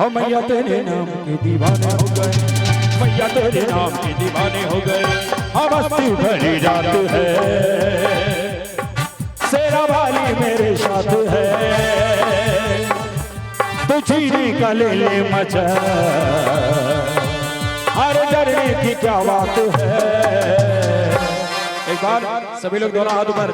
हो मैया तेरे नाम के दीवाने हो गए, मैया तेरे नाम के दीवाने हो गए। मस्ती भरी रात है, शेरा वाली मेरे साथ है, तू जीने का ले ले मजा, अरे डरने की क्या बात है। एक बार सभी लोग दोनों हाथ ऊपर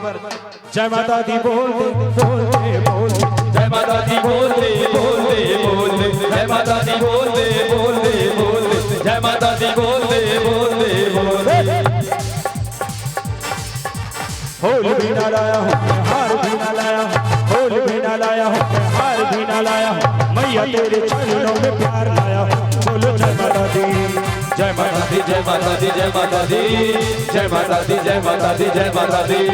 जय माता दी बोल दे बोल दे बोल दे, जय माता दी बोल दे बोल दे बोल दे, जय माता दी बोल दे बोल दे बोल दे, जय माता दी बोल दे बोल दे बोल दे। फूल भी ना लाया हूँ हार भी ना लाया हूँ, फूल भी ना लाया हूँ हार भी ना लाया हूँ, मैया तेरे चरणों में प्यार लाया हूँ। बोलो जय माता दी, जय माता दी, जय माता दी, जय माता दी, जय माता दी, जय माता दी, जय माता दी, जय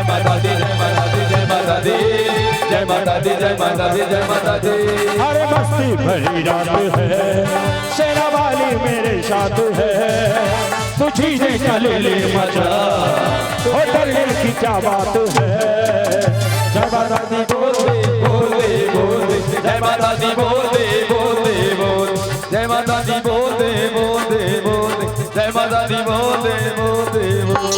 माता दी, जय माता दी, जय माता दी, जय माता दी, जय माता दी, जय माता दी। अरे मस्ती भरी रात है, शेरा वाली मेरे साथ है, तू चीजें का ले ले मजा, हो डरने की क्या बात है। जय माता दी बोल दे बोल दे बोल दे, जय माता दी बोल दे बोल दे बोल, जय माता दी बोल दे बोल दे बोल दे, जय माता दी बोल दे बोल दे बोल।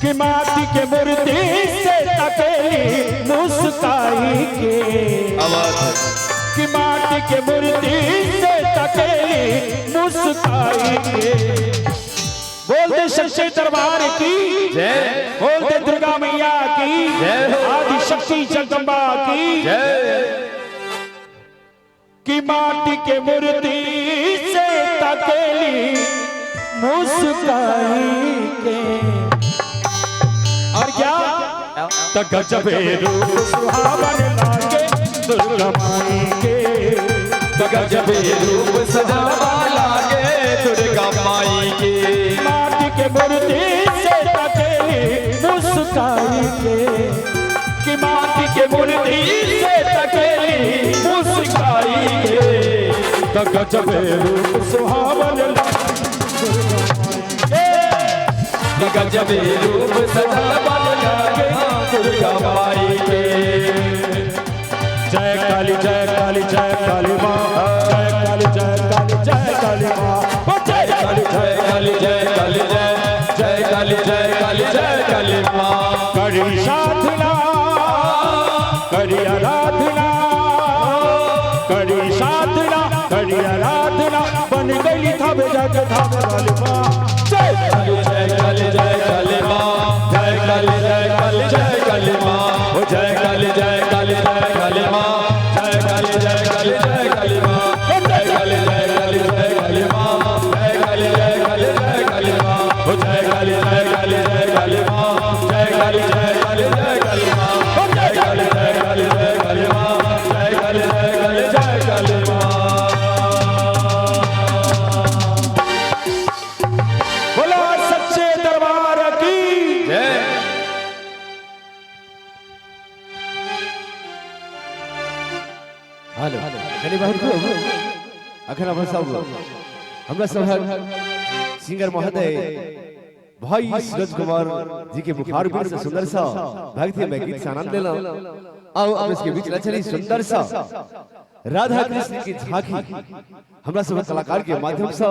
कि माटी के मूर्ति से तकेली मुस्काई के, आवाज कि माटी के मूर्ति से तकेली मुस्काई के। बोल दे सच्चे दरबार की जय, बोल दे दुर्गा मैया की जय, आदि शक्ति जगदम्बा की जय। कि माटी के मूर्ति से तकेली मुस्काई के, और क्या त गजबे रूप सुहावन लागे दुर्गा माई के, त गजबे रूप सजावा लागे दुर्गा माई के। माटी के मूर्ति से तकेली मुस्काई के, कि माटी के मूर्ति से तकेली मुस्काई के, त गजबे रूप सुहावन लागे, गजबे रूप सजावा लागे दुर्गा माई के। जय काली जय काली जय काली माँ, जय काली जय काली जय काली माँ, जय काली जय काली जय काली जय जय काली जय काली जय काली माँ। करी साधना करी आराधना, करी साधना करी आराधना, बन गई थावे जाके थावे वाली माँ। जय काली जय काली जय काली माँ, जय काली जय काली जय काली माँ, जय काली जय काली जय काली माँ, जय काली जय काली जय काली माँ, जय काली जय काली जय काली माँ, जय काली जय काली जय काली माँ, जय काली जय काली जय काली माँ, जय काली जय काली जय काली माँ, जय काली जय काली जय काली माँ, जय काली जय काली जय काली माँ। बोला सच्चे दरबार की जय। हेलो चलिए बहुत खूब। अखन अपन सब हमरा सभक सिंगर महोदय भाई सूरज कुमार जी के मुखार से सुंदर सा भक्ति में गीत से आनंद लेना। आओ अब इसके बीच चली सुंदर सा राधा कृष्ण की झांकी हमरा सब कलाकार के माध्यम से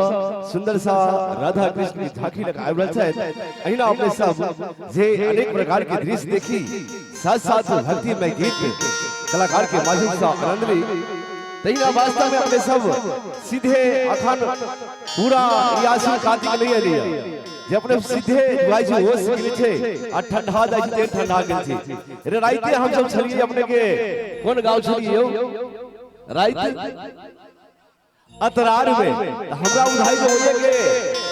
सुंदर सा राधा कृष्ण की झांकी लग आबि रहल छथि। एहिना अपने सब जे अनेक प्रकार के दृश्य देखी साथ साथ भक्ति में गीत कलाकार के माध्यम से आनंद ली। तहिना वास्तव में अपने सब सीधे अखन पूरा आसिन कार्तिक नहीं एलियै जे अपने सीधे जाइ छै होश गेल छै आ ठंडा जाइ छै ठंडा गेल छै। रे राइते हम सब छलियै अपने के कोन गांव छलियै यौ राइत अतरार में हमरा बुझाइ जे होइए के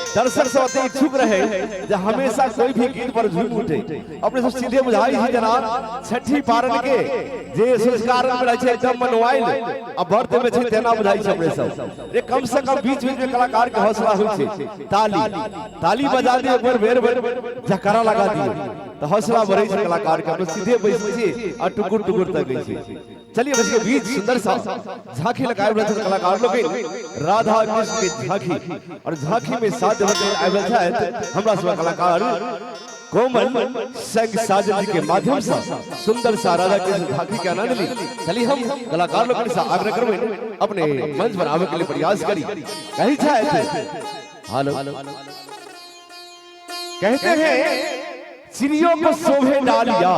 दर्शक सब अति इच्छुक रहे जे हमेशा कोई भी गीत पर झूम उठे। अपने सब सीधे बुझाइ छै जेना छठी पारण के जे संस्कार में रहै छै एकदम मनवाइल आ व्रत में छै तेना बुझाइ छै अपने सब। रे कम से कम बीच बीच में कलाकार के हौसला होइ छै ताली ताली बजा दिए एक बेर बेर बेर जकरा लगा दिए तो हौसला बढ़ै छै कलाकार के। अपने सीधे बैसै छी आ टुकुर टुकुर तकै छी। चलिए बस के बीच सुंदर सा झांकी लगाए रहल छथि कलाकार लोग राधा कृष्ण के झांकी और झांकी में साथ आबि रहल छथि हमरा सब कलाकार कोमल संग साजन जी के माध्यम से सुंदर सा राधा कृष्ण झांकी के आनंद ली। चलिए हम कलाकार लोग से आग्रह करबे अपने मंच पर आवे के लिए प्रयास करी। कही छथि हेलो कहते हैं चिड़ियों को शोभे डालिया,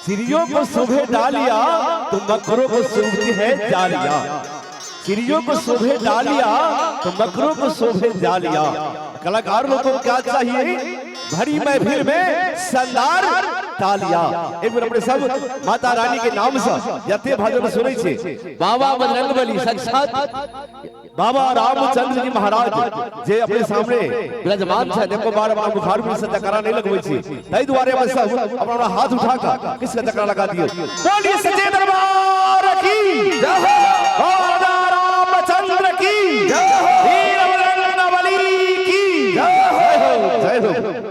चिड़ियों को शोभे डालिया तो मकरों को शोभती है जालिया। चिड़ियों को शोभे डालिया तो मकरों को शोभे जालिया। कलाकार लोगों को क्या चाहिए? भरी महफिल में शानदार तालिया। एक बार अपने सब माता रानी के नाम से जते भजन सुनै छे बाबा बजरंगबली साक्षात बाबा रामचंद्र जी महाराज जे अपने सामने विराजमान छे, एको बार अपना मुखार में से जयकारा नहीं लगबै छे, ताहि दुआरे अपन सब अपना अपना हाथ उठा के किसका जयकारा लगा दियो। बोलिए सच्चे दरबार की जय हो, बाबा रामचंद्र की जय हो, वीर बजरंगबली की जय हो, जय हो।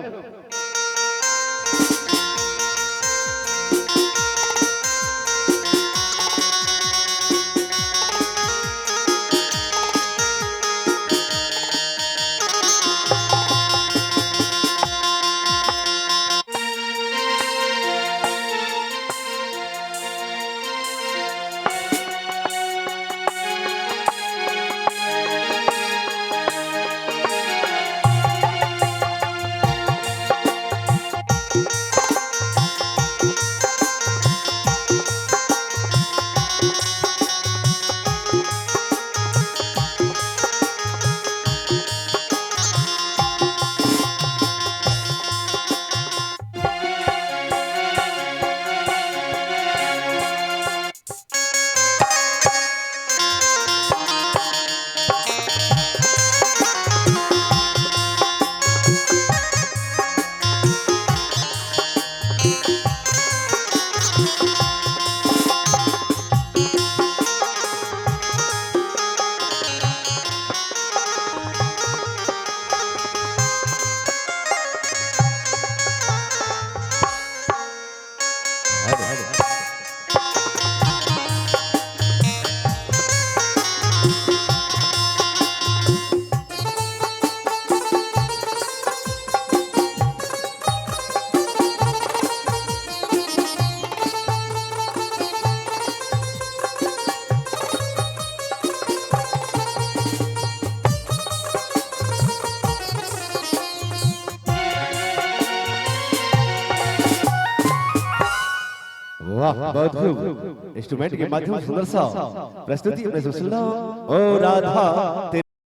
वाह, बहुत खूब। इंस्ट्रूमेंट के माध्यम से सुंदर सा प्रस्तुति अपने सुन। ओ राधा तेरे